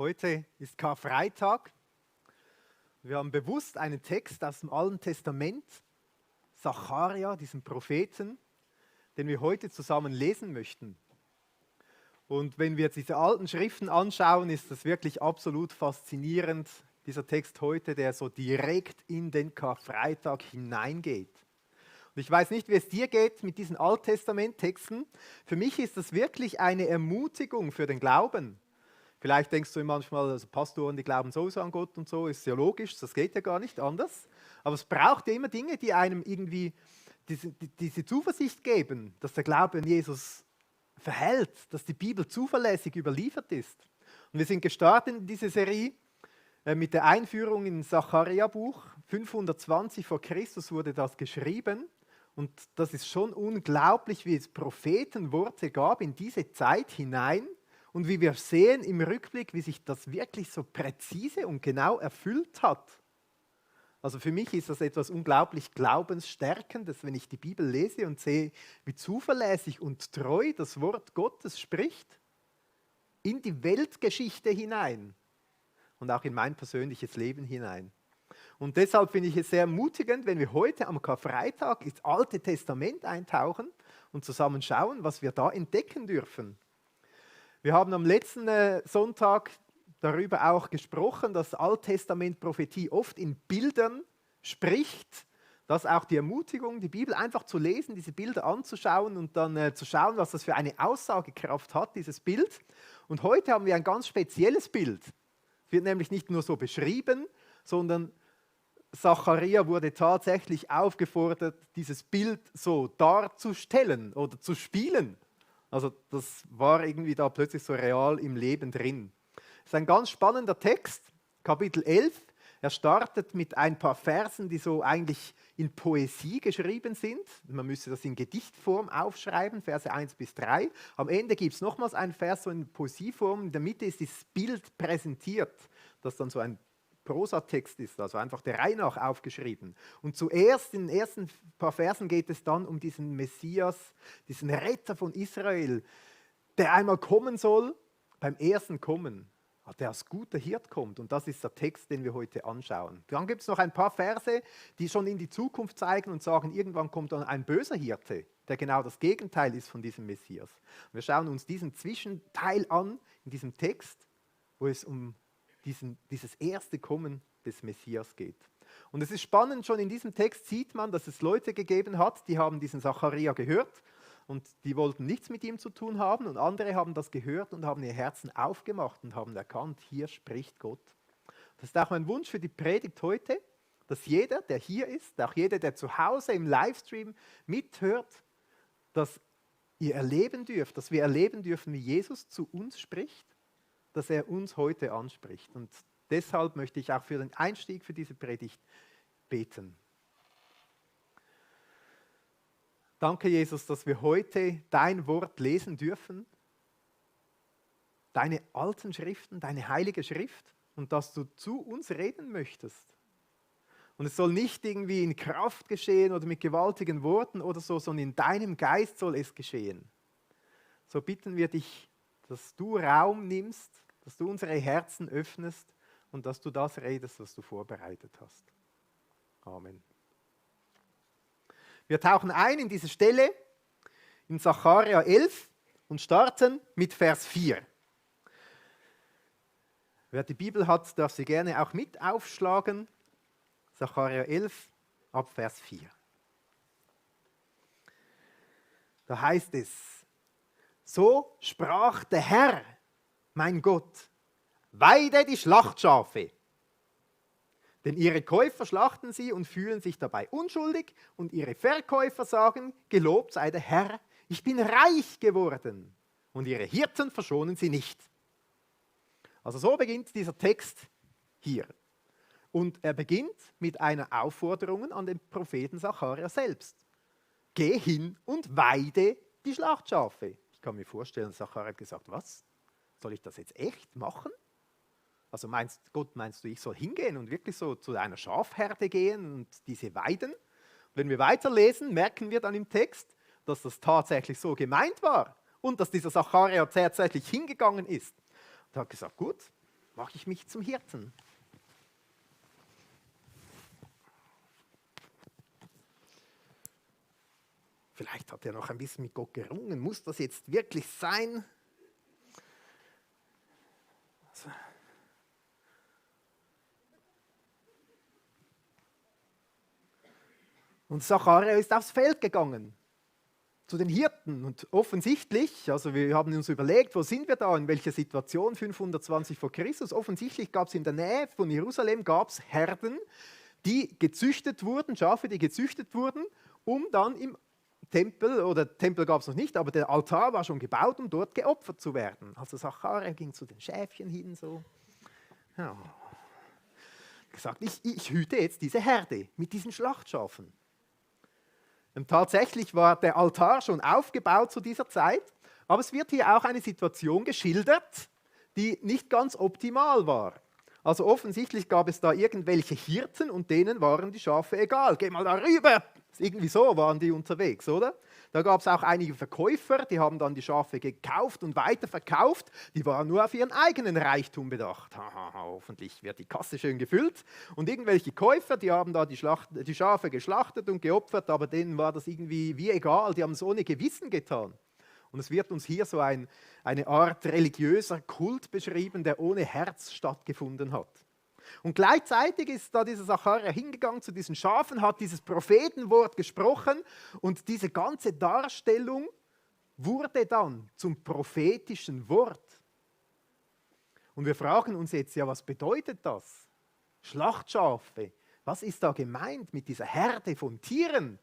Heute ist Karfreitag. Wir haben bewusst einen Text aus dem Alten Testament, Sacharja, diesen Propheten, den wir heute zusammen lesen möchten. Und wenn wir jetzt diese alten Schriften anschauen, ist das wirklich absolut faszinierend, dieser Text heute, der so direkt in den Karfreitag hineingeht. Und ich weiß nicht, wie es dir geht mit diesen Alttestament-Texten. Für mich ist das wirklich eine Ermutigung für den Glauben. Vielleicht denkst du manchmal, also Pastoren, die glauben sowieso an Gott und so, ist ja logisch, das geht ja gar nicht anders. Aber es braucht ja immer Dinge, die einem irgendwie diese Zuversicht geben, dass der Glaube an Jesus verhält, dass die Bibel zuverlässig überliefert ist. Und wir sind gestartet in diese Serie mit der Einführung in Sacharja-Buch. 520 vor Christus wurde das geschrieben. Und das ist schon unglaublich, wie es Prophetenworte gab in diese Zeit hinein. Und wie wir sehen im Rückblick, wie sich das wirklich so präzise und genau erfüllt hat. Also für mich ist das etwas unglaublich Glaubensstärkendes, wenn ich die Bibel lese und sehe, wie zuverlässig und treu das Wort Gottes spricht in die Weltgeschichte hinein und auch in mein persönliches Leben hinein. Und deshalb finde ich es sehr ermutigend, wenn wir heute am Karfreitag ins Alte Testament eintauchen und zusammen schauen, was wir da entdecken dürfen. Wir haben am letzten Sonntag darüber auch gesprochen, dass Alttestament-Prophetie oft in Bildern spricht. Das ist auch die Ermutigung, die Bibel einfach zu lesen, diese Bilder anzuschauen und dann zu schauen, was das für eine Aussagekraft hat, dieses Bild. Und heute haben wir ein ganz spezielles Bild. Es wird nämlich nicht nur so beschrieben, sondern Sacharja wurde tatsächlich aufgefordert, dieses Bild so darzustellen oder zu spielen. Also das war irgendwie da plötzlich so real im Leben drin. Es ist ein ganz spannender Text, Kapitel 11. Er startet mit ein paar Versen, die so eigentlich in Poesie geschrieben sind. Man müsste das in Gedichtform aufschreiben, Verse 1 bis 3. Am Ende gibt es nochmals einen Vers so in Poesieform. In der Mitte ist das Bild präsentiert, das dann so ein Prosatext ist, also einfach der Reihe nach aufgeschrieben. Und zuerst in den ersten paar Versen geht es dann um diesen Messias, diesen Retter von Israel, der einmal kommen soll, beim ersten Kommen, der als guter Hirt kommt. Und das ist der Text, den wir heute anschauen. Dann gibt es noch ein paar Verse, die schon in die Zukunft zeigen und sagen, irgendwann kommt dann ein böser Hirte, der genau das Gegenteil ist von diesem Messias. Und wir schauen uns diesen Zwischenteil an in diesem Text, wo es um dieses erste Kommen des Messias geht. Und es ist spannend, schon in diesem Text sieht man, dass es Leute gegeben hat, die haben diesen Sacharja gehört und die wollten nichts mit ihm zu tun haben und andere haben das gehört und haben ihr Herzen aufgemacht und haben erkannt, hier spricht Gott. Das ist auch mein Wunsch für die Predigt heute, dass jeder, der hier ist, auch jeder, der zu Hause im Livestream mithört, dass ihr erleben dürft, dass wir erleben dürfen, wie Jesus zu uns spricht, dass er uns heute anspricht. Und deshalb möchte ich auch für den Einstieg für diese Predigt beten. Danke, Jesus, dass wir heute dein Wort lesen dürfen, deine alten Schriften, deine heilige Schrift und dass du zu uns reden möchtest. Und es soll nicht irgendwie in Kraft geschehen oder mit gewaltigen Worten oder so, sondern in deinem Geist soll es geschehen. So bitten wir dich, dass du Raum nimmst, dass du unsere Herzen öffnest und dass du das redest, was du vorbereitet hast. Amen. Wir tauchen ein in diese Stelle in Sacharja 11 und starten mit Vers 4. Wer die Bibel hat, darf sie gerne auch mit aufschlagen. Sacharja 11 ab Vers 4. Da heißt es: So sprach der Herr, mein Gott, weide die Schlachtschafe, denn ihre Käufer schlachten sie und fühlen sich dabei unschuldig und ihre Verkäufer sagen, gelobt sei der Herr, ich bin reich geworden und ihre Hirten verschonen sie nicht. Also so beginnt dieser Text hier. Und er beginnt mit einer Aufforderung an den Propheten Sacharja selbst. Geh hin und weide die Schlachtschafe. Ich kann mir vorstellen, Sacharja hat gesagt, was? Soll ich das jetzt echt machen? Also meinst du, ich soll hingehen und wirklich so zu einer Schafherde gehen und diese weiden? Wenn wir weiterlesen, merken wir dann im Text, dass das tatsächlich so gemeint war und dass dieser Sacharja tatsächlich hingegangen ist. Und er hat gesagt, gut, mache ich mich zum Hirten. Vielleicht hat er noch ein bisschen mit Gott gerungen. Muss das jetzt wirklich sein? Also. Und Sacharja ist aufs Feld gegangen, zu den Hirten. Und offensichtlich, also wir haben uns überlegt, wo sind wir da, in welcher Situation, 520 vor Christus. Offensichtlich gab es in der Nähe von Jerusalem Herden, die gezüchtet wurden, Schafe, die gezüchtet wurden, um dann im Tempel, oder Tempel gab es noch nicht, aber der Altar war schon gebaut, um dort geopfert zu werden. Also Sacharja ging zu den Schäfchen hin, so. Ja. Gesagt, ich hüte jetzt diese Herde mit diesen Schlachtschafen. Und tatsächlich war der Altar schon aufgebaut zu dieser Zeit, aber es wird hier auch eine Situation geschildert, die nicht ganz optimal war. Also offensichtlich gab es da irgendwelche Hirten und denen waren die Schafe egal. Geh mal da rüber! Irgendwie so waren die unterwegs, oder? Da gab es auch einige Verkäufer, die haben dann die Schafe gekauft und weiterverkauft. Die waren nur auf ihren eigenen Reichtum bedacht. Hoffentlich wird die Kasse schön gefüllt. Und irgendwelche Käufer, die haben da die Schafe geschlachtet und geopfert, aber denen war das irgendwie wie egal. Die haben es ohne Gewissen getan. Und es wird uns hier so eine Art religiöser Kult beschrieben, der ohne Herz stattgefunden hat. Und gleichzeitig ist da dieser Sacharja hingegangen zu diesen Schafen, hat dieses Prophetenwort gesprochen und diese ganze Darstellung wurde dann zum prophetischen Wort. Und wir fragen uns jetzt, ja, was bedeutet das? Schlachtschafe, was ist da gemeint mit dieser Herde von Tieren?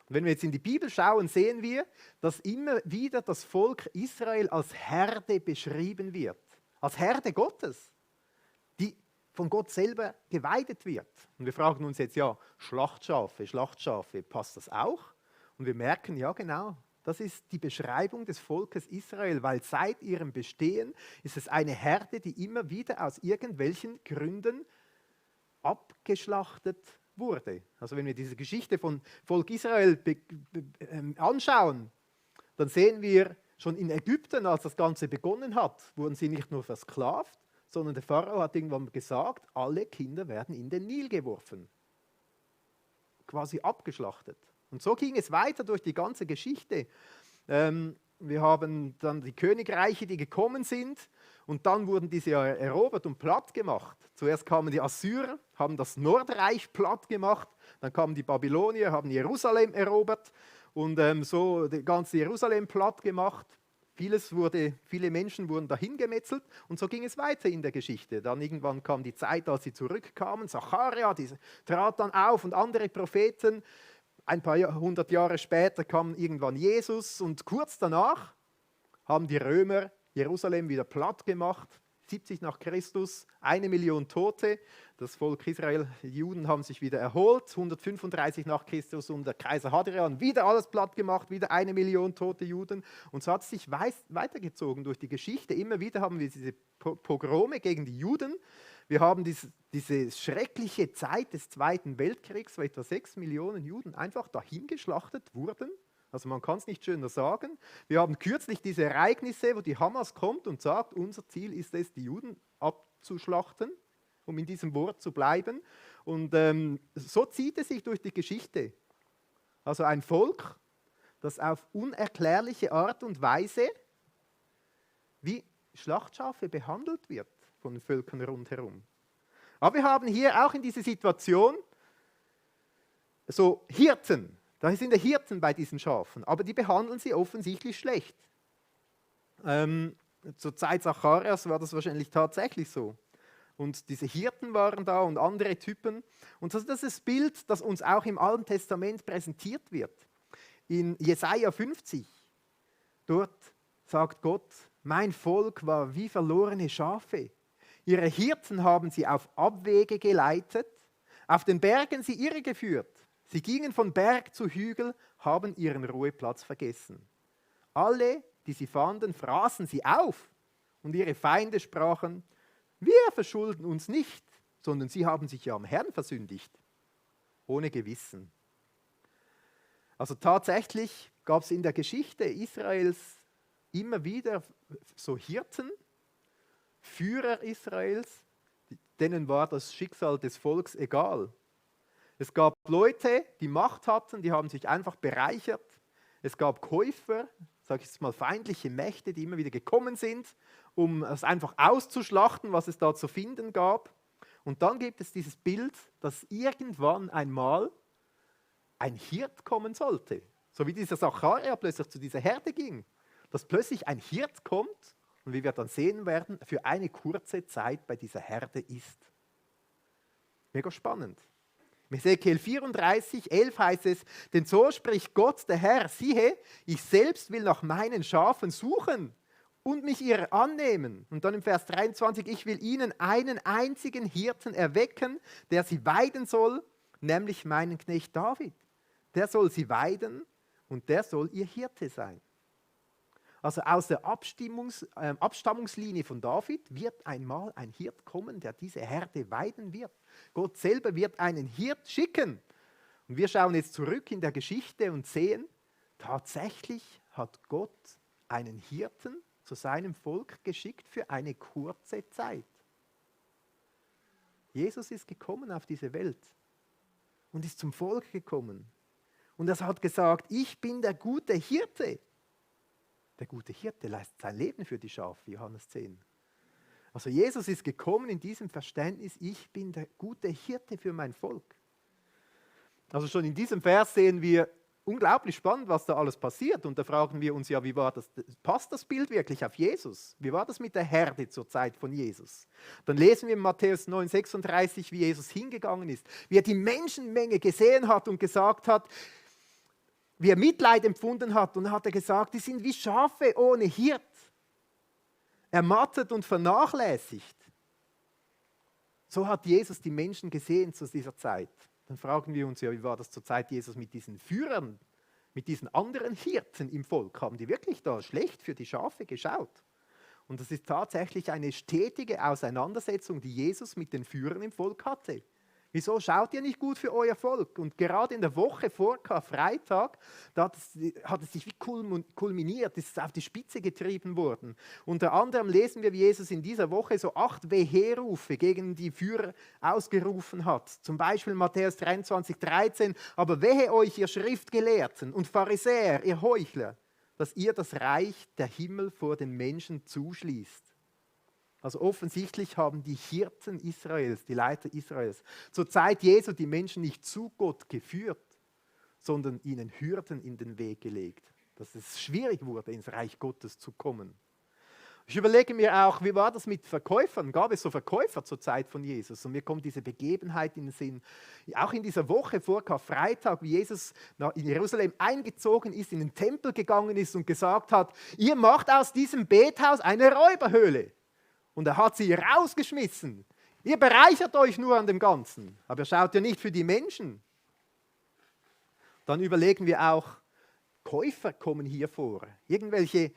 Und wenn wir jetzt in die Bibel schauen, sehen wir, dass immer wieder das Volk Israel als Herde beschrieben wird. Als Herde Gottes, die von Gott selber geweidet wird. Und wir fragen uns jetzt, ja, Schlachtschafe, passt das auch? Und wir merken, ja genau, das ist die Beschreibung des Volkes Israel, weil seit ihrem Bestehen ist es eine Herde, die immer wieder aus irgendwelchen Gründen abgeschlachtet wurde. Also wenn wir diese Geschichte von Volk Israel anschauen, dann sehen wir schon in Ägypten, als das Ganze begonnen hat, wurden sie nicht nur versklavt, sondern der Pharao hat irgendwann gesagt, alle Kinder werden in den Nil geworfen. Quasi abgeschlachtet. Und so ging es weiter durch die ganze Geschichte. Wir haben dann die Königreiche, die gekommen sind, und dann wurden diese erobert und platt gemacht. Zuerst kamen die Assyrer, haben das Nordreich platt gemacht, dann kamen die Babylonier, haben Jerusalem erobert und so das ganze Jerusalem platt gemacht. Viele Menschen wurden dahin gemetzelt und so ging es weiter in der Geschichte. Dann irgendwann kam die Zeit, als sie zurückkamen. Sacharja, trat dann auf und andere Propheten. Ein paar hundert Jahre später kam irgendwann Jesus und kurz danach haben die Römer Jerusalem wieder platt gemacht. 70 nach Christus, 1 Million Tote. Das Volk Israel, die Juden haben sich wieder erholt. 135 nach Christus und der Kaiser Hadrian wieder alles platt gemacht, wieder 1 Million tote Juden. Und so hat es sich weitergezogen durch die Geschichte. Immer wieder haben wir diese Pogrome gegen die Juden. Wir haben diese schreckliche Zeit des Zweiten Weltkriegs, wo etwa 6 Millionen Juden einfach dahingeschlachtet wurden. Also man kann es nicht schöner sagen. Wir haben kürzlich diese Ereignisse, wo die Hamas kommt und sagt, unser Ziel ist es, die Juden abzuschlachten, um in diesem Wort zu bleiben. Und so zieht es sich durch die Geschichte. Also ein Volk, das auf unerklärliche Art und Weise wie Schlachtschafe behandelt wird von den Völkern rundherum. Aber wir haben hier auch in dieser Situation so Hirten. Da sind ja Hirten bei diesen Schafen, aber die behandeln sie offensichtlich schlecht. Zur Zeit Zacharias war das wahrscheinlich tatsächlich so. Und diese Hirten waren da und andere Typen. Und das ist das Bild, das uns auch im Alten Testament präsentiert wird. In Jesaja 50, dort sagt Gott, mein Volk war wie verlorene Schafe. Ihre Hirten haben sie auf Abwege geleitet, auf den Bergen sie irregeführt. Sie gingen von Berg zu Hügel, haben ihren Ruheplatz vergessen. Alle, die sie fanden, fraßen sie auf und ihre Feinde sprachen, wir verschulden uns nicht, sondern sie haben sich ja am Herrn versündigt, ohne Gewissen. Also tatsächlich gab es in der Geschichte Israels immer wieder so Hirten, Führer Israels, denen war das Schicksal des Volks egal. Es gab Leute, die Macht hatten, die haben sich einfach bereichert. Es gab Käufer, sage ich jetzt mal feindliche Mächte, die immer wieder gekommen sind, um es einfach auszuschlachten, was es da zu finden gab. Und dann gibt es dieses Bild, dass irgendwann einmal ein Hirt kommen sollte. So wie dieser Sacharja plötzlich zu dieser Herde ging. Dass plötzlich ein Hirt kommt und wie wir dann sehen werden, für eine kurze Zeit bei dieser Herde ist. Mega spannend. In Hesekiel 34, 11 heißt es, denn so spricht Gott, der Herr, siehe, ich selbst will nach meinen Schafen suchen und mich ihrer annehmen. Und dann im Vers 23, ich will ihnen einen einzigen Hirten erwecken, der sie weiden soll, nämlich meinen Knecht David. Der soll sie weiden und der soll ihr Hirte sein. Also aus der Abstammungslinie von David wird einmal ein Hirt kommen, der diese Herde weiden wird. Gott selber wird einen Hirt schicken. Und wir schauen jetzt zurück in der Geschichte und sehen, tatsächlich hat Gott einen Hirten zu seinem Volk geschickt für eine kurze Zeit. Jesus ist gekommen auf diese Welt und ist zum Volk gekommen. Und er hat gesagt, ich bin der gute Hirte. Der gute Hirte leistet sein Leben für die Schafe, Johannes 10. Also Jesus ist gekommen in diesem Verständnis, ich bin der gute Hirte für mein Volk. Also schon in diesem Vers sehen wir unglaublich spannend, was da alles passiert. Und da fragen wir uns ja, wie war das? Passt das Bild wirklich auf Jesus? Wie war das mit der Herde zur Zeit von Jesus? Dann lesen wir in Matthäus 9,36, wie Jesus hingegangen ist, wie er die Menschenmenge gesehen hat und gesagt hat, wie er Mitleid empfunden hat und hat er gesagt, die sind wie Schafe ohne Hirt, ermattet und vernachlässigt. So hat Jesus die Menschen gesehen zu dieser Zeit. Dann fragen wir uns ja, wie war das zur Zeit Jesus mit diesen Führern, mit diesen anderen Hirten im Volk? Haben die wirklich da schlecht für die Schafe geschaut? Und das ist tatsächlich eine stetige Auseinandersetzung, die Jesus mit den Führern im Volk hatte. Wieso schaut ihr nicht gut für euer Volk? Und gerade in der Woche vor Karfreitag, da hat es sich wie kulminiert, ist es auf die Spitze getrieben worden. Unter anderem lesen wir, wie Jesus in dieser Woche so 8 Weherufe gegen die Führer ausgerufen hat. Zum Beispiel Matthäus 23, 13, aber wehe euch, ihr Schriftgelehrten und Pharisäer, ihr Heuchler, dass ihr das Reich der Himmel vor den Menschen zuschließt. Also offensichtlich haben die Hirten Israels, die Leiter Israels, zur Zeit Jesu die Menschen nicht zu Gott geführt, sondern ihnen Hürden in den Weg gelegt, dass es schwierig wurde, ins Reich Gottes zu kommen. Ich überlege mir auch, wie war das mit Verkäufern? Gab es so Verkäufer zur Zeit von Jesus? Und mir kommt diese Begebenheit in den Sinn, auch in dieser Woche vor Karfreitag, wie Jesus in Jerusalem eingezogen ist, in den Tempel gegangen ist und gesagt hat, ihr macht aus diesem Bethaus eine Räuberhöhle. Und er hat sie rausgeschmissen. Ihr bereichert euch nur an dem Ganzen, aber ihr schaut ja nicht für die Menschen. Dann überlegen wir auch, Käufer kommen hier vor. Irgendwelche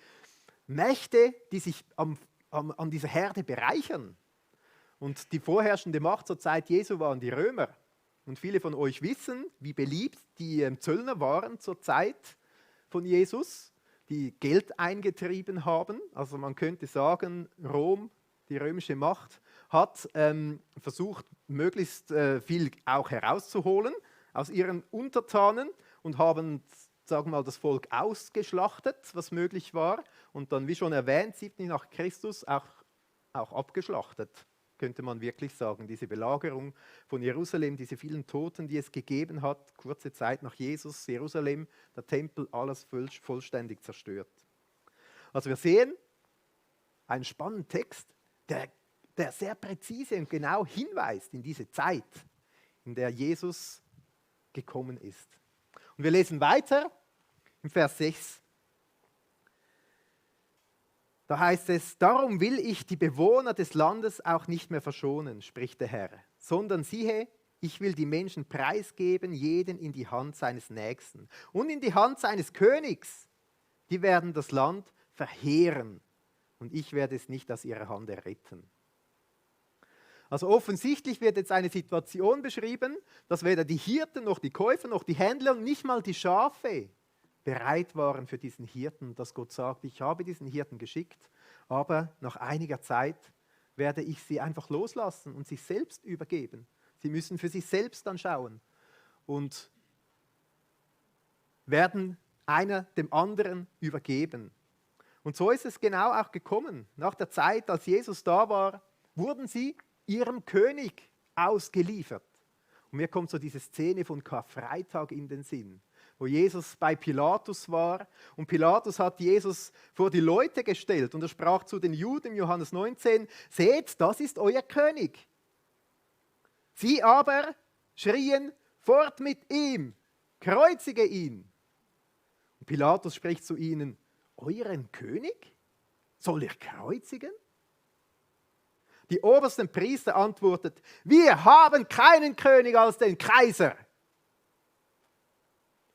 Mächte, die sich an dieser Herde bereichern. Und die vorherrschende Macht zur Zeit Jesu waren die Römer. Und viele von euch wissen, wie beliebt die Zöllner waren zur Zeit von Jesus, die Geld eingetrieben haben. Also man könnte sagen, Rom, die römische Macht, hat versucht, möglichst viel auch herauszuholen aus ihren Untertanen und haben, sagen wir mal, das Volk ausgeschlachtet, was möglich war, und dann, wie schon erwähnt, 70 nach Christus auch abgeschlachtet, könnte man wirklich sagen. Diese Belagerung von Jerusalem, diese vielen Toten, die es gegeben hat, kurze Zeit nach Jesus, Jerusalem, der Tempel, alles vollständig zerstört. Also wir sehen einen spannenden Text, der sehr präzise und genau hinweist in diese Zeit, in der Jesus gekommen ist. Und wir lesen weiter im Vers 6. Da heißt es, darum will ich die Bewohner des Landes auch nicht mehr verschonen, spricht der Herr, sondern siehe, ich will die Menschen preisgeben, jeden in die Hand seines Nächsten und in die Hand seines Königs. Die werden das Land verheeren und ich werde es nicht aus ihrer Hand erretten. Also offensichtlich wird jetzt eine Situation beschrieben, dass weder die Hirten noch die Käufer noch die Händler und nicht mal die Schafe bereit waren für diesen Hirten, dass Gott sagt, ich habe diesen Hirten geschickt, aber nach einiger Zeit werde ich sie einfach loslassen und sich selbst übergeben. Sie müssen für sich selbst dann schauen und werden einer dem anderen übergeben. Und so ist es genau auch gekommen. Nach der Zeit, als Jesus da war, wurden sie ihrem König ausgeliefert. Und mir kommt so diese Szene von Karfreitag in den Sinn, wo Jesus bei Pilatus war und Pilatus hat Jesus vor die Leute gestellt und er sprach zu den Juden in Johannes 19, seht, das ist euer König. Sie aber schrien, fort mit ihm, kreuzige ihn. Und Pilatus spricht zu ihnen, euren König? Soll ich kreuzigen? Die obersten Priester antwortet, wir haben keinen König als den Kaiser.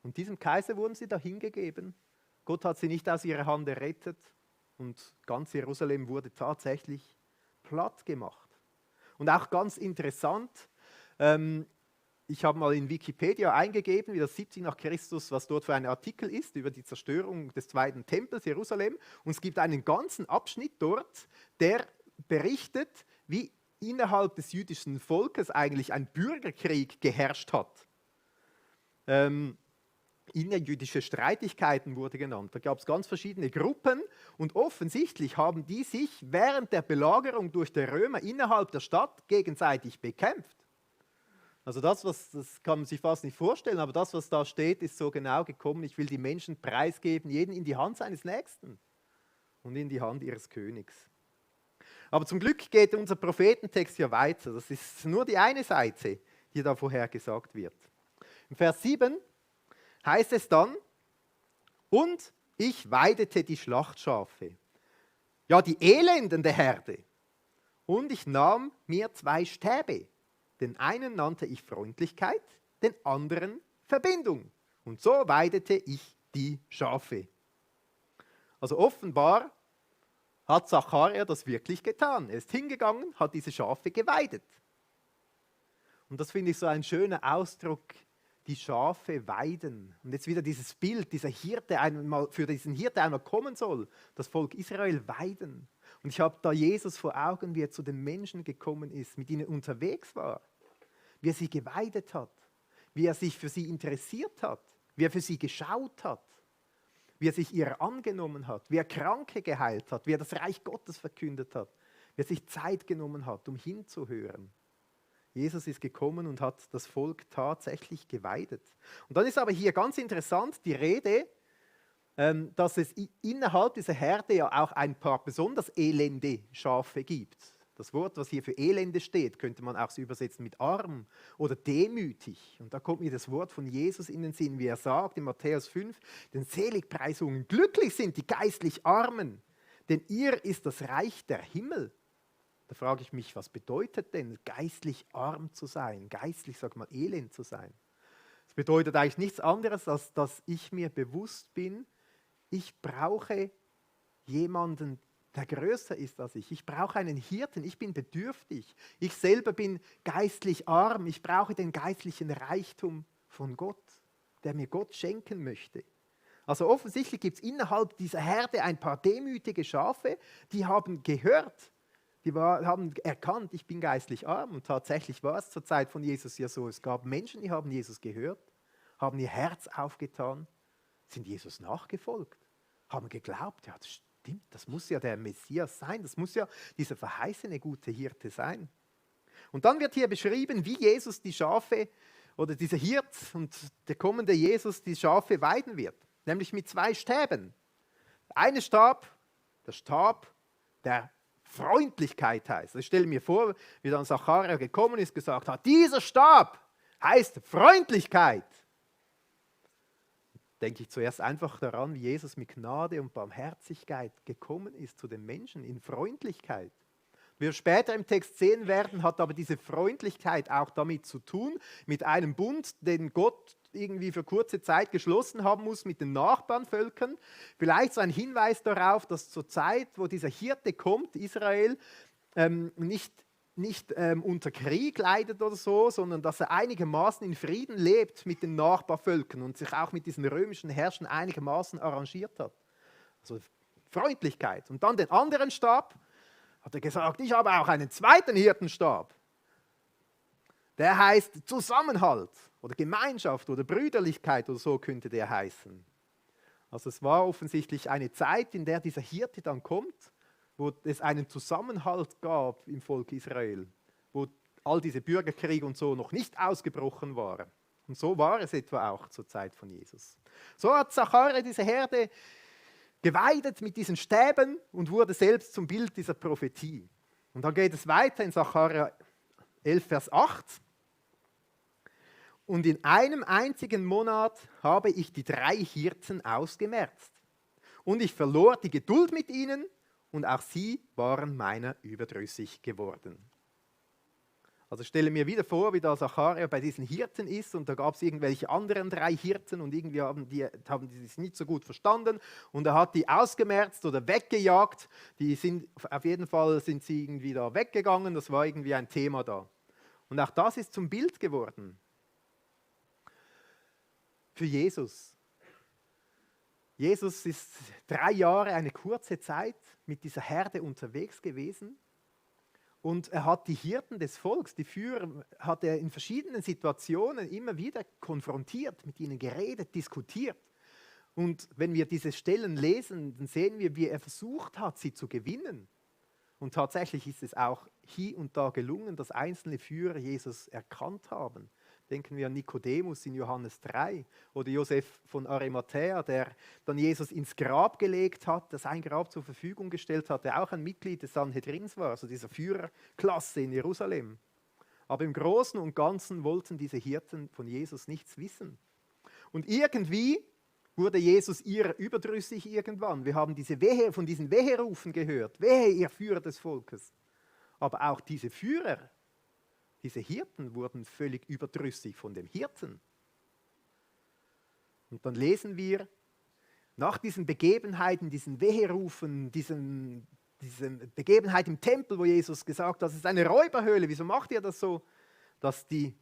Und diesem Kaiser wurden sie dahingegeben. Gott hat sie nicht aus ihrer Hand errettet und ganz Jerusalem wurde tatsächlich platt gemacht. Und auch ganz interessant, ich habe mal in Wikipedia eingegeben, wie das 70 nach Christus, was dort für ein Artikel ist, über die Zerstörung des zweiten Tempels Jerusalem. Und es gibt einen ganzen Abschnitt dort, der berichtet, wie innerhalb des jüdischen Volkes eigentlich ein Bürgerkrieg geherrscht hat. Innerjüdische Streitigkeiten wurde genannt. Da gab es ganz verschiedene Gruppen und offensichtlich haben die sich während der Belagerung durch die Römer innerhalb der Stadt gegenseitig bekämpft. Also das kann man sich fast nicht vorstellen, aber das, was da steht, ist so genau gekommen. Ich will die Menschen preisgeben, jeden in die Hand seines Nächsten und in die Hand ihres Königs. Aber zum Glück geht unser Prophetentext ja weiter. Das ist nur die eine Seite, die da vorhergesagt wird. Im Vers 7 heißt es dann, und ich weidete die Schlachtschafe, ja die Elenden der Herde, und ich nahm mir 2 Stäbe. Den einen nannte ich Freundlichkeit, den anderen Verbindung. Und so weidete ich die Schafe. Also offenbar hat Zacharia das wirklich getan. Er ist hingegangen, hat diese Schafe geweidet. Und das finde ich so ein schöner Ausdruck, die Schafe weiden. Und jetzt wieder dieses Bild, dieser Hirte für diesen Hirte einmal kommen soll, das Volk Israel weiden. Und ich habe da Jesus vor Augen, wie er zu den Menschen gekommen ist, mit ihnen unterwegs war, wie er sie geweidet hat, wie er sich für sie interessiert hat, wie er für sie geschaut hat, wie er sich ihrer angenommen hat, wie er Kranke geheilt hat, wie er das Reich Gottes verkündet hat, wie er sich Zeit genommen hat, um hinzuhören. Jesus ist gekommen und hat das Volk tatsächlich geweidet. Und dann ist aber hier ganz interessant die Rede, dass es innerhalb dieser Herde ja auch ein paar besonders elende Schafe gibt. Das Wort, was hier für Elende steht, könnte man auch so übersetzen mit arm oder demütig. Und da kommt mir das Wort von Jesus in den Sinn, wie er sagt in Matthäus 5, den Seligpreisungen, glücklich sind die geistlich Armen, denn ihr ist das Reich der Himmel. Da frage ich mich, was bedeutet denn geistlich arm zu sein, geistlich, sag mal, elend zu sein? Das bedeutet eigentlich nichts anderes, als dass ich mir bewusst bin, ich brauche jemanden, der größer ist als ich. Ich brauche einen Hirten, ich bin bedürftig. Ich selber bin geistlich arm, ich brauche den geistlichen Reichtum von Gott, der mir Gott schenken möchte. Also offensichtlich gibt es innerhalb dieser Herde ein paar demütige Schafe, die haben gehört, haben erkannt, ich bin geistlich arm. Und tatsächlich war es zur Zeit von Jesus ja so, es gab Menschen, die haben Jesus gehört, haben ihr Herz aufgetan, sind Jesus nachgefolgt, haben geglaubt, ja, das stimmt, das muss ja der Messias sein, das muss ja dieser verheißene gute Hirte sein. Und dann wird hier beschrieben, wie Jesus die Schafe oder dieser Hirt und der kommende Jesus die Schafe weiden wird, nämlich mit 2 Stäben. Der eine Stab, der Stab der Freundlichkeit heißt. Also ich stelle mir vor, wie dann Zacharia gekommen ist, gesagt hat, dieser Stab heißt Freundlichkeit. Denke ich zuerst einfach daran, wie Jesus mit Gnade und Barmherzigkeit gekommen ist zu den Menschen, in Freundlichkeit. Wie wir später im Text sehen werden, hat aber diese Freundlichkeit auch damit zu tun, mit einem Bund, den Gott irgendwie für kurze Zeit geschlossen haben muss mit den Nachbarnvölkern. Vielleicht so ein Hinweis darauf, dass zur Zeit, wo dieser Hirte kommt, Israel, nicht unter Krieg leidet oder so, sondern dass er einigermaßen in Frieden lebt mit den Nachbarvölkern und sich auch mit diesen römischen Herrschern einigermaßen arrangiert hat. Also Freundlichkeit. Und dann den anderen Stab, hat er gesagt, ich habe auch einen zweiten Hirtenstab. Der heißt Zusammenhalt oder Gemeinschaft oder Brüderlichkeit oder so könnte der heißen. Also es war offensichtlich eine Zeit, in der dieser Hirte dann kommt, wo es einen Zusammenhalt gab im Volk Israel, wo all diese Bürgerkriege und so noch nicht ausgebrochen waren. Und so war es etwa auch zur Zeit von Jesus. So hat Zacharia diese Herde geweidet mit diesen Stäben und wurde selbst zum Bild dieser Prophetie. Und dann geht es weiter in Zacharia 11, Vers 8. Und in einem einzigen Monat habe ich die 3 Hirten ausgemerzt. Und ich verlor die Geduld mit ihnen und auch sie waren meiner überdrüssig geworden. Also stelle mir wieder vor, wie da Zacharia bei diesen Hirten ist und da gab es irgendwelche anderen 3 Hirten und irgendwie haben die es nicht so gut verstanden und er hat die ausgemerzt oder weggejagt. Auf jeden Fall sind sie irgendwie da weggegangen, das war irgendwie ein Thema da. Und auch das ist zum Bild geworden für Jesus. Jesus ist 3 Jahre, eine kurze Zeit, mit dieser Herde unterwegs gewesen. Und er hat die Hirten des Volks, die Führer, hat er in verschiedenen Situationen immer wieder konfrontiert, mit ihnen geredet, diskutiert. Und wenn wir diese Stellen lesen, dann sehen wir, wie er versucht hat, sie zu gewinnen. Und tatsächlich ist es auch hier und da gelungen, dass einzelne Führer Jesus erkannt haben. Denken wir an Nikodemus in Johannes 3 oder Josef von Arimathäa, der dann Jesus ins Grab gelegt hat, der sein Grab zur Verfügung gestellt hat, der auch ein Mitglied des Sanhedrins war, also dieser Führerklasse in Jerusalem. Aber im Großen und Ganzen wollten diese Hirten von Jesus nichts wissen. Und irgendwie wurde Jesus ihrer überdrüssig irgendwann. Wir haben von diesen Weherufen gehört. Wehe, ihr Führer des Volkes. Aber auch diese Führer, diese Hirten wurden völlig überdrüssig von dem Hirten. Und dann lesen wir, nach diesen Begebenheiten, diesen Weherufen, diese Begebenheit im Tempel, wo Jesus gesagt hat, das ist eine Räuberhöhle, wieso macht ihr das so? Dass die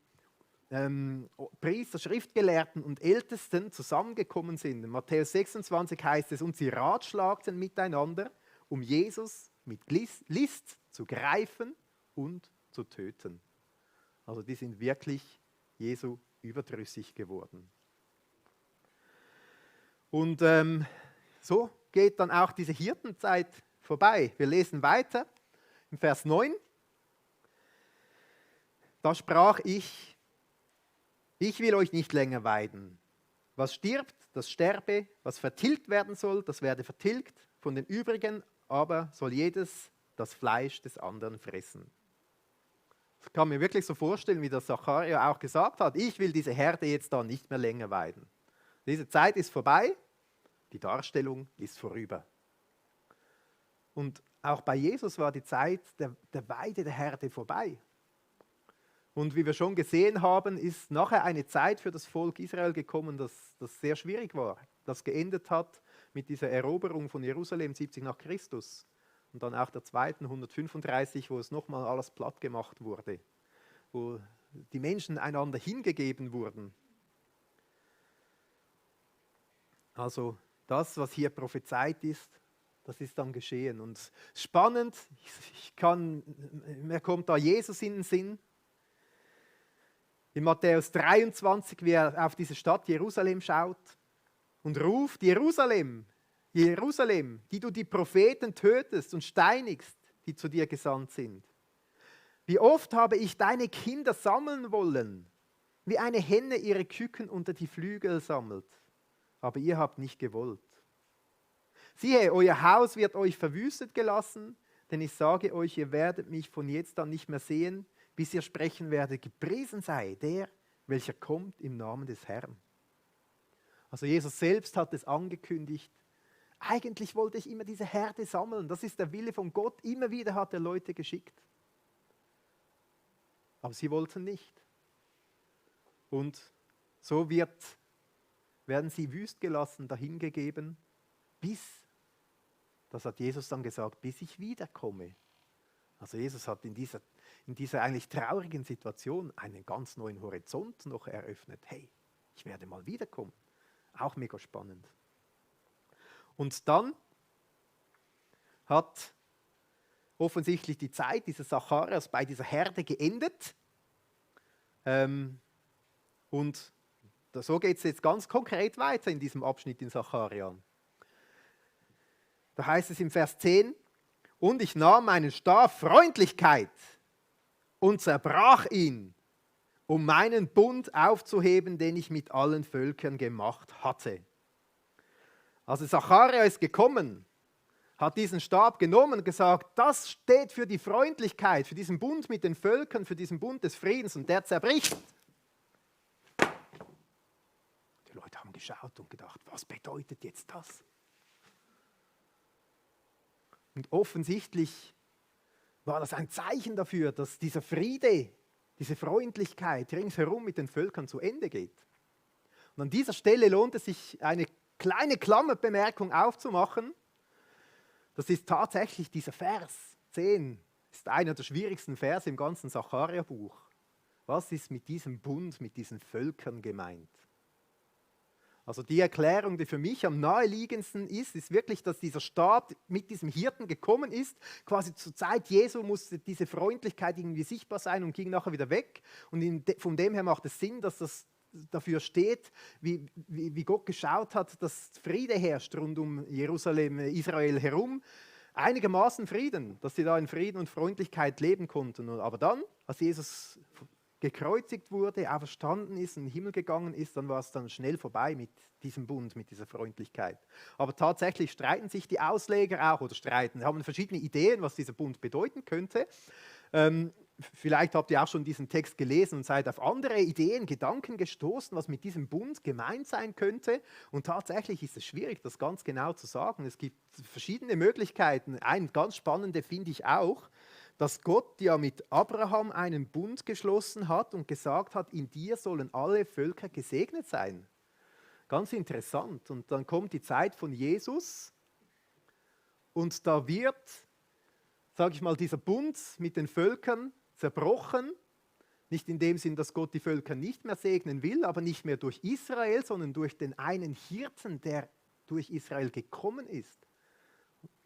Priester, Schriftgelehrten und Ältesten zusammengekommen sind. In Matthäus 26 heißt es, und sie ratschlagten miteinander, um Jesus mit List zu greifen und zu töten. Also die sind wirklich Jesu überdrüssig geworden. Und so geht dann auch diese Hirtenzeit vorbei. Wir lesen weiter im Vers 9. Da sprach ich will euch nicht länger weiden. Was stirbt, das sterbe, was vertilgt werden soll, das werde vertilgt. Von den übrigen aber soll jedes das Fleisch des anderen fressen. Ich kann mir wirklich so vorstellen, wie das Zacharia auch gesagt hat, ich will diese Herde jetzt da nicht mehr länger weiden. Diese Zeit ist vorbei, die Darstellung ist vorüber. Und auch bei Jesus war die Zeit der Weide der Herde vorbei. Und wie wir schon gesehen haben, ist nachher eine Zeit für das Volk Israel gekommen, das sehr schwierig war, das geendet hat mit dieser Eroberung von Jerusalem 70 nach Christus. Und dann auch der zweiten 135, wo es nochmal alles platt gemacht wurde, wo die Menschen einander hingegeben wurden. Also das, was hier prophezeit ist, das ist dann geschehen. Und spannend, mir kommt da Jesus in den Sinn. In Matthäus 23, wie er auf diese Stadt Jerusalem schaut und ruft, Jerusalem, Jerusalem, die du die Propheten tötest und steinigst, die zu dir gesandt sind. Wie oft habe ich deine Kinder sammeln wollen, wie eine Henne ihre Küken unter die Flügel sammelt, aber ihr habt nicht gewollt. Siehe, euer Haus wird euch verwüstet gelassen, denn ich sage euch, ihr werdet mich von jetzt an nicht mehr sehen, bis ihr sprechen werdet, gepriesen sei der, welcher kommt im Namen des Herrn. Also Jesus selbst hat es angekündigt, eigentlich wollte ich immer diese Herde sammeln, das ist der Wille von Gott, immer wieder hat er Leute geschickt. Aber sie wollten nicht. Und so werden sie wüst gelassen, dahingegeben, das hat Jesus dann gesagt, bis ich wiederkomme. Also Jesus hat in dieser eigentlich traurigen Situation einen ganz neuen Horizont noch eröffnet. Hey, ich werde mal wiederkommen. Auch mega spannend. Und dann hat offensichtlich die Zeit dieses Zacharias bei dieser Herde geendet. Und so geht es jetzt ganz konkret weiter in diesem Abschnitt in Sacharja. Da heißt es im Vers 10, und ich nahm meinen Stab Freundlichkeit und zerbrach ihn, um meinen Bund aufzuheben, den ich mit allen Völkern gemacht hatte. Also Sacharja ist gekommen, hat diesen Stab genommen und gesagt, das steht für die Freundlichkeit, für diesen Bund mit den Völkern, für diesen Bund des Friedens, und der zerbricht. Die Leute haben geschaut und gedacht, was bedeutet jetzt das? Und offensichtlich war das ein Zeichen dafür, dass dieser Friede, diese Freundlichkeit ringsherum mit den Völkern zu Ende geht. Und an dieser Stelle lohnt es sich, eine kleine Klammerbemerkung aufzumachen. Das ist tatsächlich dieser Vers 10, ist einer der schwierigsten Verse im ganzen Sacharja-Buch. Was ist mit diesem Bund, mit diesen Völkern gemeint? Also die Erklärung, die für mich am naheliegendsten ist wirklich, dass dieser Stab mit diesem Hirten gekommen ist. Quasi zur Zeit Jesu musste diese Freundlichkeit irgendwie sichtbar sein und ging nachher wieder weg. Und von dem her macht es Sinn, dass das dafür steht, wie Gott geschaut hat, dass Friede herrscht rund um Jerusalem, Israel herum. Einigermaßen Frieden, dass sie da in Frieden und Freundlichkeit leben konnten. Aber dann, als Jesus gekreuzigt wurde, auferstanden ist, in den Himmel gegangen ist, dann war es dann schnell vorbei mit diesem Bund, mit dieser Freundlichkeit. Aber tatsächlich streiten sich die Ausleger auch, haben verschiedene Ideen, was dieser Bund bedeuten könnte. Vielleicht habt ihr auch schon diesen Text gelesen und seid auf andere Ideen, Gedanken gestoßen, was mit diesem Bund gemeint sein könnte. Und tatsächlich ist es schwierig, das ganz genau zu sagen. Es gibt verschiedene Möglichkeiten. Eine ganz spannende finde ich auch, dass Gott ja mit Abraham einen Bund geschlossen hat und gesagt hat, in dir sollen alle Völker gesegnet sein. Ganz interessant. Und dann kommt die Zeit von Jesus und da wird, sage ich mal, dieser Bund mit den Völkern zerbrochen. Nicht in dem Sinn, dass Gott die Völker nicht mehr segnen will, aber nicht mehr durch Israel, sondern durch den einen Hirten, der durch Israel gekommen ist.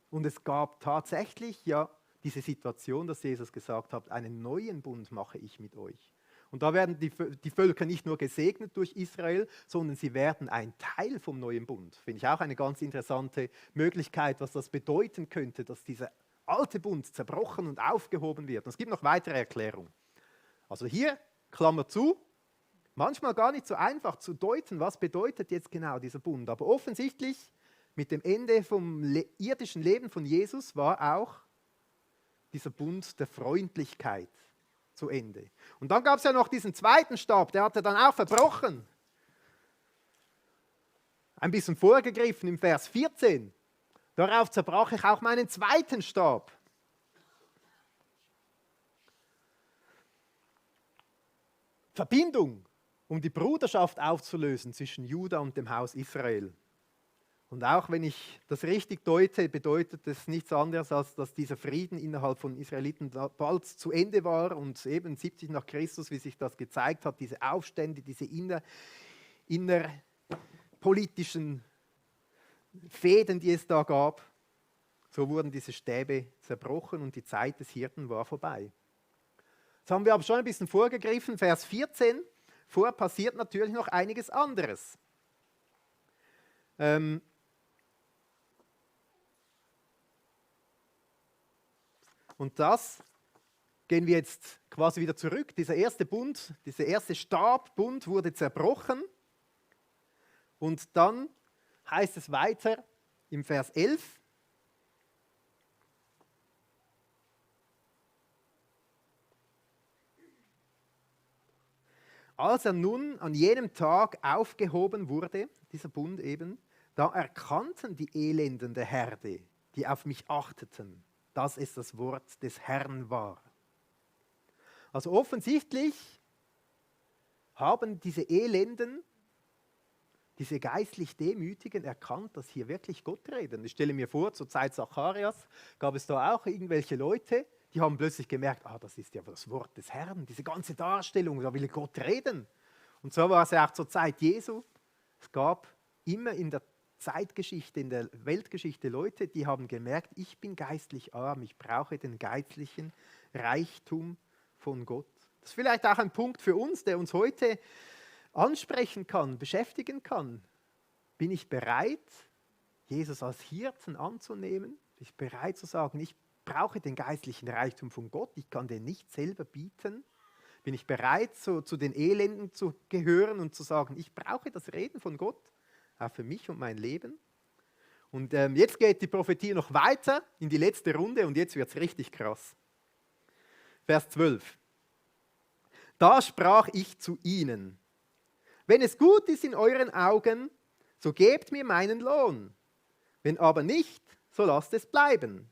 Und es gab tatsächlich ja diese Situation, dass Jesus gesagt hat, einen neuen Bund mache ich mit euch. Und da werden die Völker nicht nur gesegnet durch Israel, sondern sie werden ein Teil vom neuen Bund. Finde ich auch eine ganz interessante Möglichkeit, was das bedeuten könnte, dass dieser alte Bund zerbrochen und aufgehoben wird. Und es gibt noch weitere Erklärungen. Also hier, Klammer zu, manchmal gar nicht so einfach zu deuten, was bedeutet jetzt genau dieser Bund. Aber offensichtlich mit dem Ende vom irdischen Leben von Jesus war auch dieser Bund der Freundlichkeit zu Ende. Und dann gab es ja noch diesen zweiten Stab, der hatte dann auch verbrochen. Ein bisschen vorgegriffen im Vers 14. Darauf zerbrach ich auch meinen zweiten Stab. Verbindung, um die Bruderschaft aufzulösen zwischen Juda und dem Haus Israel. Und auch wenn ich das richtig deute, bedeutet es nichts anderes, als dass dieser Frieden innerhalb von Israeliten bald zu Ende war und eben 70 nach Christus, wie sich das gezeigt hat, diese Aufstände, diese innerpolitischen Fäden, die es da gab, so wurden diese Stäbe zerbrochen und die Zeit des Hirten war vorbei. Jetzt haben wir aber schon ein bisschen vorgegriffen, Vers 14, vorher passiert natürlich noch einiges anderes. Und das gehen wir jetzt quasi wieder zurück. Dieser erste Bund, dieser erste Stabbund wurde zerbrochen. Und dann heißt es weiter im Vers 11. Als er nun an jenem Tag aufgehoben wurde, dieser Bund eben, da erkannten die Elenden der Herde, die auf mich achteten, dass es das Wort des Herrn war. Also offensichtlich haben diese Elenden, diese geistlich Demütigen erkannt, dass hier wirklich Gott redet. Ich stelle mir vor, zur Zeit Zacharias gab es da auch irgendwelche Leute, die haben plötzlich gemerkt, das ist ja das Wort des Herrn, diese ganze Darstellung, da will Gott reden. Und so war es ja auch zur Zeit Jesu. Es gab immer in der Zeitgeschichte, in der Weltgeschichte Leute, die haben gemerkt, ich bin geistlich arm, ich brauche den geistlichen Reichtum von Gott. Das ist vielleicht auch ein Punkt für uns, der uns heute ansprechen kann, beschäftigen kann. Bin ich bereit, Jesus als Hirten anzunehmen? Bin ich bereit zu sagen, ich brauche den geistlichen Reichtum von Gott, ich kann den nicht selber bieten? Bin ich bereit, zu den Elenden zu gehören und zu sagen, ich brauche das Reden von Gott, auch für mich und mein Leben? Und jetzt geht die Prophetie noch weiter in die letzte Runde und jetzt wird es richtig krass. Vers 12. Da sprach ich zu ihnen, wenn es gut ist in euren Augen, so gebt mir meinen Lohn. Wenn aber nicht, so lasst es bleiben.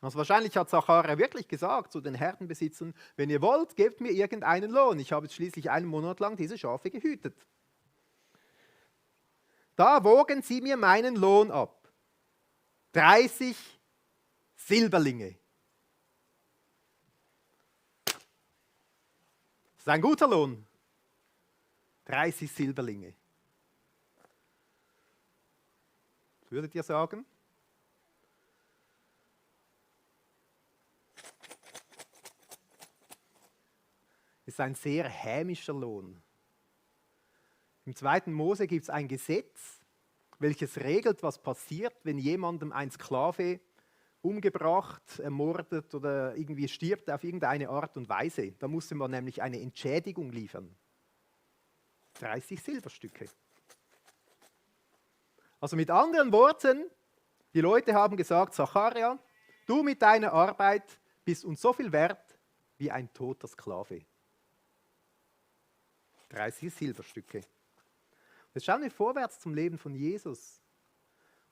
Also wahrscheinlich hat Zacharia wirklich gesagt zu den Herdenbesitzern, wenn ihr wollt, gebt mir irgendeinen Lohn. Ich habe jetzt schließlich einen Monat lang diese Schafe gehütet. Da wogen sie mir meinen Lohn ab. 30 Silberlinge. Das ist ein guter Lohn. 30 Silberlinge. Was würdet ihr sagen? Ist ein sehr hämischer Lohn. Im 2. Mose gibt es ein Gesetz, welches regelt, was passiert, wenn jemandem ein Sklave umgebracht, ermordet oder irgendwie stirbt auf irgendeine Art und Weise. Da musste man nämlich eine Entschädigung liefern. 30 Silberstücke. Also mit anderen Worten, die Leute haben gesagt, Zacharia, du mit deiner Arbeit bist uns so viel wert wie ein toter Sklave. 30 Silberstücke. Jetzt schauen wir vorwärts zum Leben von Jesus.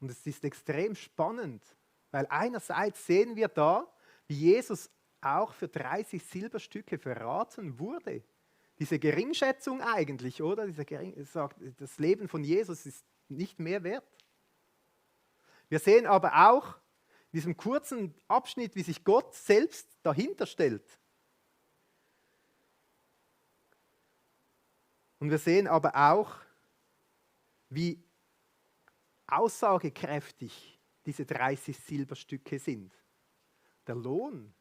Und es ist extrem spannend, weil einerseits sehen wir da, wie Jesus auch für 30 Silberstücke verraten wurde. Diese Geringschätzung eigentlich, oder? Das Leben von Jesus ist nicht mehr wert. Wir sehen aber auch in diesem kurzen Abschnitt, wie sich Gott selbst dahinter stellt. Und wir sehen aber auch, wie aussagekräftig diese 30 Silberstücke sind. Der Lohn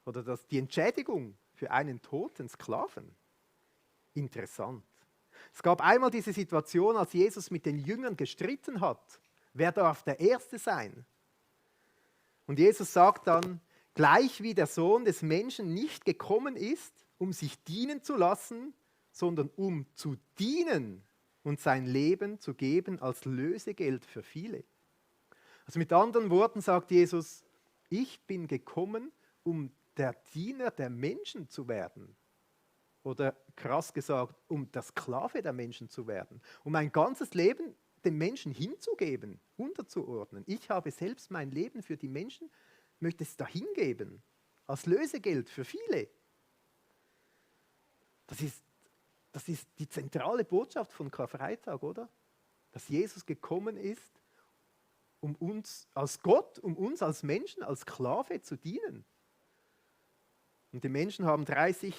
oder die Entschädigung für einen toten Sklaven. Interessant. Es gab einmal diese Situation, als Jesus mit den Jüngern gestritten hat. Wer darf der Erste sein? Und Jesus sagt dann, gleich wie der Sohn des Menschen nicht gekommen ist, um sich dienen zu lassen, sondern um zu dienen und sein Leben zu geben als Lösegeld für viele. Also mit anderen Worten sagt Jesus, ich bin gekommen, um der Diener der Menschen zu werden. Oder krass gesagt, um der Sklave der Menschen zu werden. Um mein ganzes Leben dem Menschen hinzugeben, unterzuordnen. Ich habe selbst mein Leben für die Menschen, möchte es dahin geben, als Lösegeld für viele. Das ist die zentrale Botschaft von Karfreitag, oder? Dass Jesus gekommen ist, um uns als Gott, um uns als Menschen, als Sklave zu dienen. Und die Menschen haben 30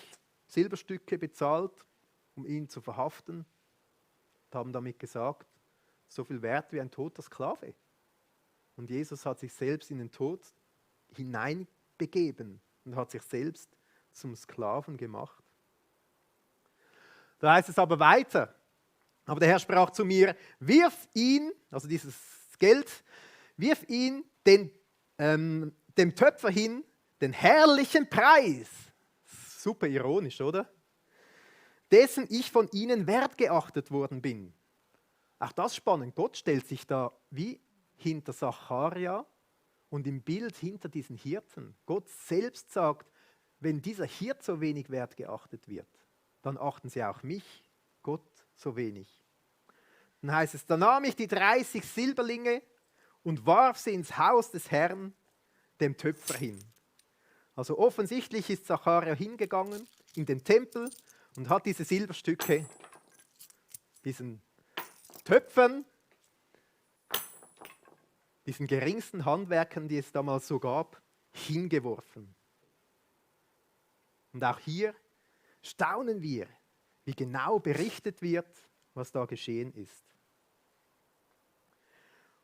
Silberstücke bezahlt, um ihn zu verhaften, und haben damit gesagt, so viel wert wie ein toter Sklave. Und Jesus hat sich selbst in den Tod hineinbegeben und hat sich selbst zum Sklaven gemacht. Da heißt es aber weiter, aber der Herr sprach zu mir, wirf ihn, also dieses Geld, wirf ihn dem Töpfer hin, den herrlichen Preis. Super ironisch, oder? Dessen ich von ihnen wertgeachtet worden bin. Auch das spannend. Gott stellt sich da wie hinter Zacharia und im Bild hinter diesen Hirten. Gott selbst sagt, wenn dieser Hirt so wenig wertgeachtet wird, dann achten sie auch mich, Gott, so wenig. Dann heißt es, da nahm ich die 30 Silberlinge und warf sie ins Haus des Herrn, dem Töpfer hin. Also offensichtlich ist Zacharia hingegangen in den Tempel und hat diese Silberstücke diesen Töpfern, diesen geringsten Handwerkern, die es damals so gab, hingeworfen. Und auch hier staunen wir, wie genau berichtet wird, was da geschehen ist.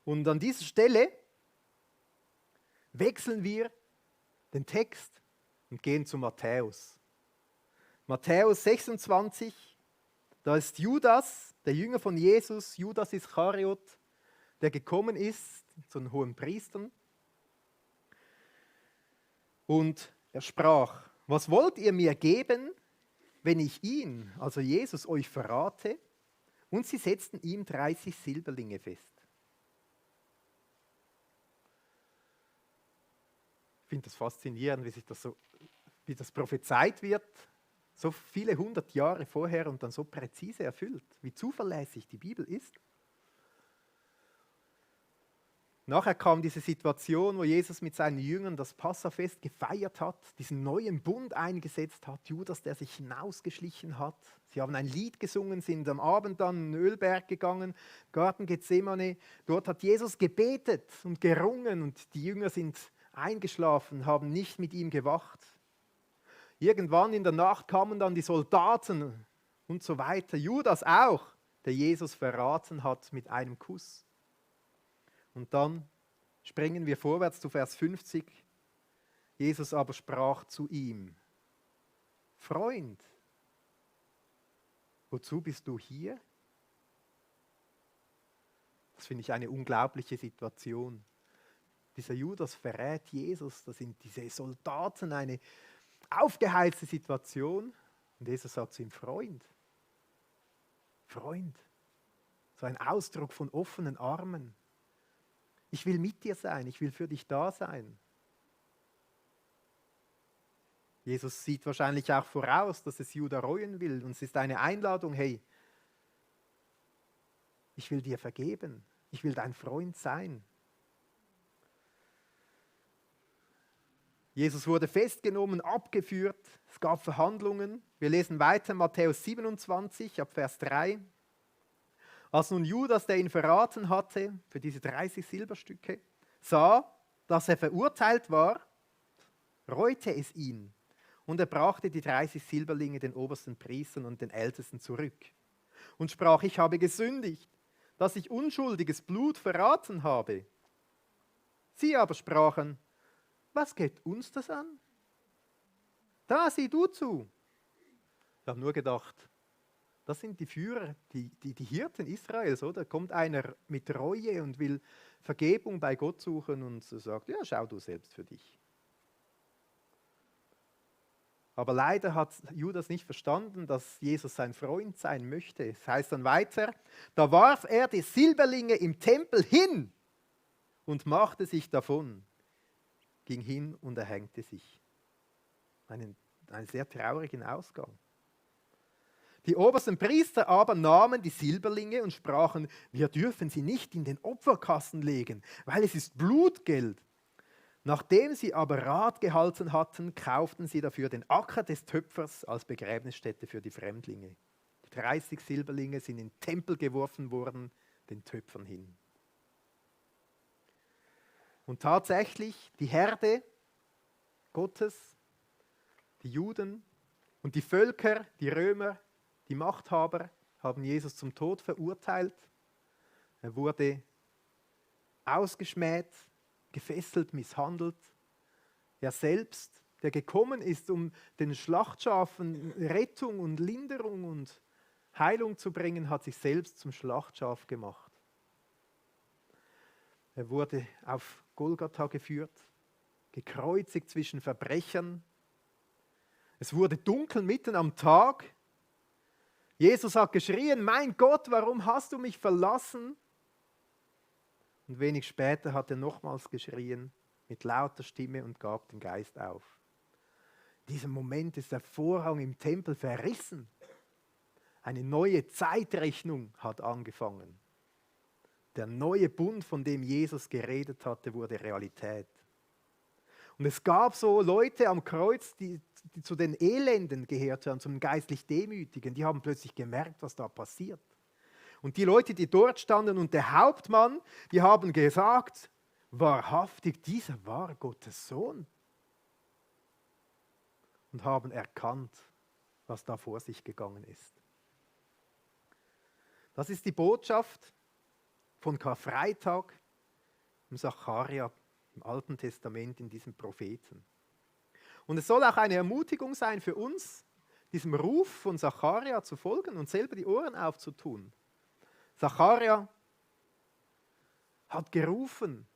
Und an dieser Stelle wechseln wir den Text und gehen zu Matthäus. Matthäus 26, da ist Judas, der Jünger von Jesus, Judas Iskariot, der gekommen ist zu den hohen Priestern. Und er sprach: Was wollt ihr mir geben, wenn ich ihn, also Jesus, euch verrate? Und sie setzten ihm 30 Silberlinge fest. Ich finde das faszinierend, wie das prophezeit wird, so viele 100 Jahre vorher und dann so präzise erfüllt, wie zuverlässig die Bibel ist. Nachher kam diese Situation, wo Jesus mit seinen Jüngern das Passafest gefeiert hat, diesen neuen Bund eingesetzt hat, Judas, der sich hinausgeschlichen hat. Sie haben ein Lied gesungen, sind am Abend dann in den Ölberg gegangen, Garten Gethsemane. Dort hat Jesus gebetet und gerungen und die Jünger sind eingeschlafen, haben nicht mit ihm gewacht. Irgendwann in der Nacht kamen dann die Soldaten und so weiter. Judas auch, der Jesus verraten hat mit einem Kuss. Und dann springen wir vorwärts zu Vers 50. Jesus aber sprach zu ihm: Freund, wozu bist du hier? Das finde ich eine unglaubliche Situation. Dieser Judas verrät Jesus, das sind diese Soldaten, eine aufgeheizte Situation. Und Jesus sagt zu ihm: Freund. Freund. So ein Ausdruck von offenen Armen. Ich will mit dir sein, ich will für dich da sein. Jesus sieht wahrscheinlich auch voraus, dass es Judas reuen will. Und es ist eine Einladung: Hey, ich will dir vergeben, ich will dein Freund sein. Jesus wurde festgenommen, abgeführt, es gab Verhandlungen. Wir lesen weiter, Matthäus 27, ab Vers 3. Als nun Judas, der ihn verraten hatte, für diese 30 Silberstücke, sah, dass er verurteilt war, reute es ihn. Und er brachte die 30 Silberlinge den obersten Priestern und den Ältesten zurück. Und sprach: Ich habe gesündigt, dass ich unschuldiges Blut verraten habe. Sie aber sprachen: Was geht uns das an? Da sieh du zu. Ich habe nur gedacht, das sind die Führer, die Hirten Israels, oder? Kommt einer mit Reue und will Vergebung bei Gott suchen und sagt: Ja, schau du selbst für dich. Aber leider hat Judas nicht verstanden, dass Jesus sein Freund sein möchte. Es heißt dann weiter: Da warf er die Silberlinge im Tempel hin und machte sich davon, ging hin und erhängte sich. Einen sehr traurigen Ausgang. Die obersten Priester aber nahmen die Silberlinge und sprachen: Wir dürfen sie nicht in den Opferkasten legen, weil es ist Blutgeld. Nachdem sie aber Rat gehalten hatten, kauften sie dafür den Acker des Töpfers als Begräbnisstätte für die Fremdlinge. Die 30 Silberlinge sind in den Tempel geworfen worden, den Töpfern hin. Und tatsächlich, die Herde Gottes, die Juden und die Völker, die Römer, die Machthaber, haben Jesus zum Tod verurteilt. Er wurde ausgeschmäht, gefesselt, misshandelt. Er selbst, der gekommen ist, um den Schlachtschafen Rettung und Linderung und Heilung zu bringen, hat sich selbst zum Schlachtschaf gemacht. Er wurde auf Golgatha geführt, gekreuzigt zwischen Verbrechern. Es wurde dunkel mitten am Tag. Jesus hat geschrien: Mein Gott, warum hast du mich verlassen? Und wenig später hat er nochmals geschrien mit lauter Stimme und gab den Geist auf. In diesem Moment ist der Vorhang im Tempel verrissen. Eine neue Zeitrechnung hat angefangen. Der neue Bund, von dem Jesus geredet hatte, wurde Realität. Und es gab so Leute am Kreuz, die zu den Elenden gehört haben, zum geistlich Demütigen. Die haben plötzlich gemerkt, was da passiert. Und die Leute, die dort standen und der Hauptmann, die haben gesagt: Wahrhaftig, dieser war Gottes Sohn. Und haben erkannt, was da vor sich gegangen ist. Das ist die Botschaft von Karfreitag. im Sacharja, im Alten Testament, in diesem Propheten. Und es soll auch eine Ermutigung sein für uns, diesem Ruf von Sacharja zu folgen und selber die Ohren aufzutun. Sacharja hat gerufen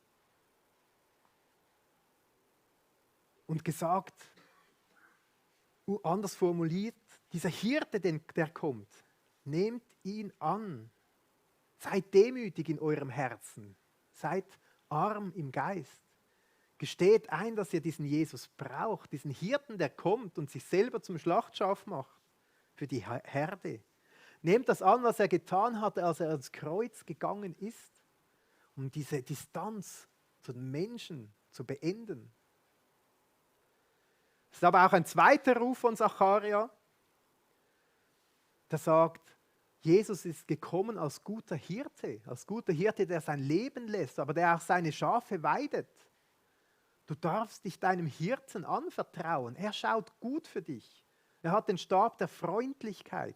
und gesagt, anders formuliert, dieser Hirte, der kommt, nehmt ihn an. Seid demütig in eurem Herzen. Seid arm im Geist. Gesteht ein, dass ihr diesen Jesus braucht, diesen Hirten, der kommt und sich selber zum Schlachtschaf macht für die Herde. Nehmt das an, was er getan hatte, als er ans Kreuz gegangen ist, um diese Distanz zu den Menschen zu beenden. Es ist aber auch ein zweiter Ruf von Sacharja, der sagt, Jesus ist gekommen als guter Hirte, der sein Leben lässt, aber der auch seine Schafe weidet. Du darfst dich deinem Hirten anvertrauen. Er schaut gut für dich. Er hat den Stab der Freundlichkeit.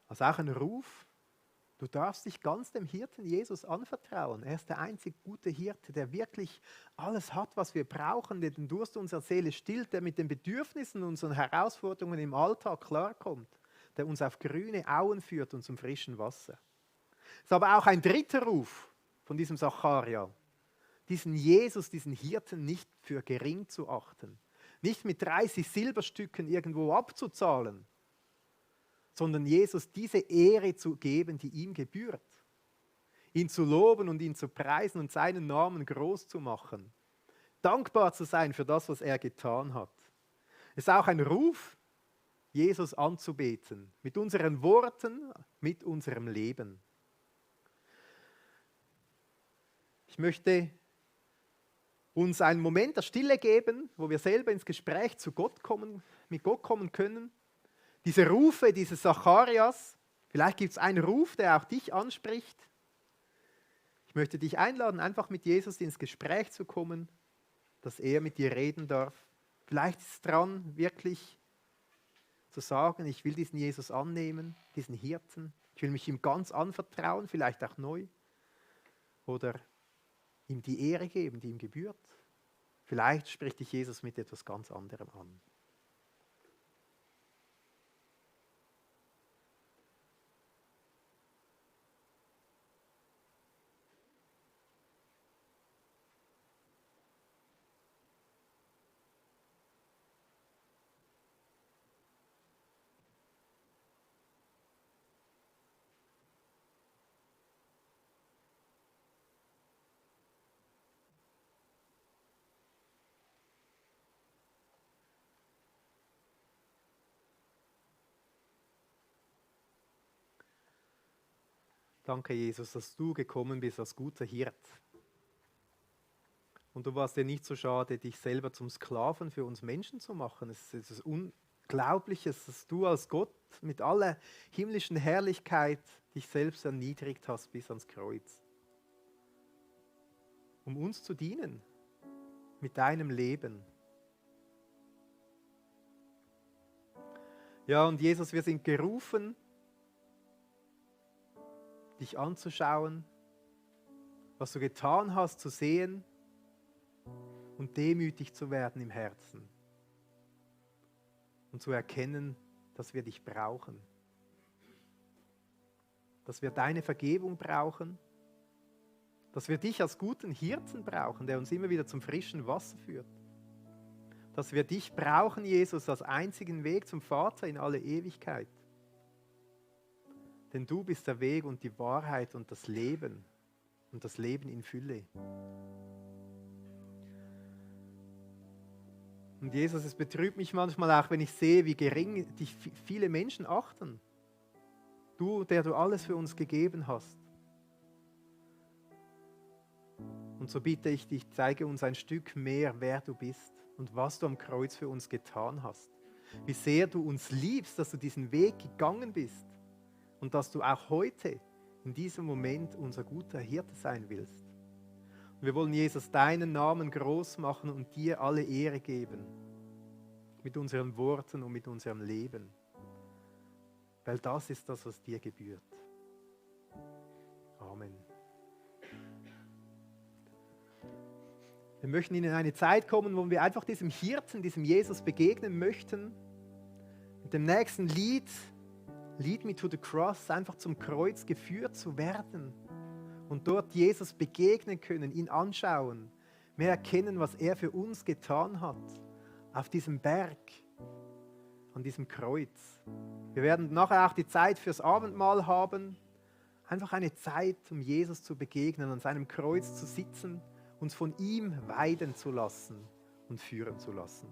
Also auch ein Ruf, du darfst dich ganz dem Hirten Jesus anvertrauen. Er ist der einzig gute Hirte, der wirklich alles hat, was wir brauchen, der den Durst unserer Seele stillt, der mit den Bedürfnissen und unseren Herausforderungen im Alltag klarkommt, der uns auf grüne Auen führt und zum frischen Wasser. Es ist aber auch ein dritter Ruf von diesem Sacharja, diesen Jesus, diesen Hirten nicht für gering zu achten, nicht mit 30 Silberstücken irgendwo abzuzahlen, sondern Jesus diese Ehre zu geben, die ihm gebührt. Ihn zu loben und ihn zu preisen und seinen Namen groß zu machen. Dankbar zu sein für das, was er getan hat. Es ist auch ein Ruf, Jesus anzubeten, mit unseren Worten, mit unserem Leben. Ich möchte uns einen Moment der Stille geben, wo wir selber ins Gespräch mit Gott kommen können. Diese Rufe dieses Zacharias, vielleicht gibt es einen Ruf, der auch dich anspricht. Ich möchte dich einladen, einfach mit Jesus ins Gespräch zu kommen, dass er mit dir reden darf. Vielleicht ist es dran, wirklich zu sagen, ich will diesen Jesus annehmen, diesen Hirten. Ich will mich ihm ganz anvertrauen, vielleicht auch neu. Oder ihm die Ehre geben, die ihm gebührt. Vielleicht spricht dich Jesus mit etwas ganz anderem an. Danke, Jesus, dass du gekommen bist als guter Hirt. Und du warst dir nicht so schade, dich selber zum Sklaven für uns Menschen zu machen. Es ist etwas Unglaubliches, dass du als Gott mit aller himmlischen Herrlichkeit dich selbst erniedrigt hast bis ans Kreuz. Um uns zu dienen mit deinem Leben. Ja, und Jesus, wir sind gerufen, dich anzuschauen, was du getan hast, zu sehen und demütig zu werden im Herzen und zu erkennen, dass wir dich brauchen, dass wir deine Vergebung brauchen, dass wir dich als guten Hirten brauchen, der uns immer wieder zum frischen Wasser führt, dass wir dich brauchen, Jesus, als einzigen Weg zum Vater in alle Ewigkeit. Denn du bist der Weg und die Wahrheit und das Leben in Fülle. Und Jesus, es betrübt mich manchmal auch, wenn ich sehe, wie gering dich viele Menschen achten. Du, der du alles für uns gegeben hast. Und so bitte ich dich, zeige uns ein Stück mehr, wer du bist und was du am Kreuz für uns getan hast. Wie sehr du uns liebst, dass du diesen Weg gegangen bist. Und dass du auch heute, in diesem Moment, unser guter Hirte sein willst. Und wir wollen, Jesus, deinen Namen groß machen und dir alle Ehre geben. Mit unseren Worten und mit unserem Leben. Weil das ist das, was dir gebührt. Amen. Wir möchten in eine Zeit kommen, wo wir einfach diesem Hirten, diesem Jesus begegnen möchten. Mit dem nächsten Lied, Lead Me to the Cross, einfach zum Kreuz geführt zu werden. Und dort Jesus begegnen können, ihn anschauen, mehr erkennen, was er für uns getan hat. Auf diesem Berg, an diesem Kreuz. Wir werden nachher auch die Zeit fürs Abendmahl haben. Einfach eine Zeit, um Jesus zu begegnen, an seinem Kreuz zu sitzen, uns von ihm weiden zu lassen und führen zu lassen.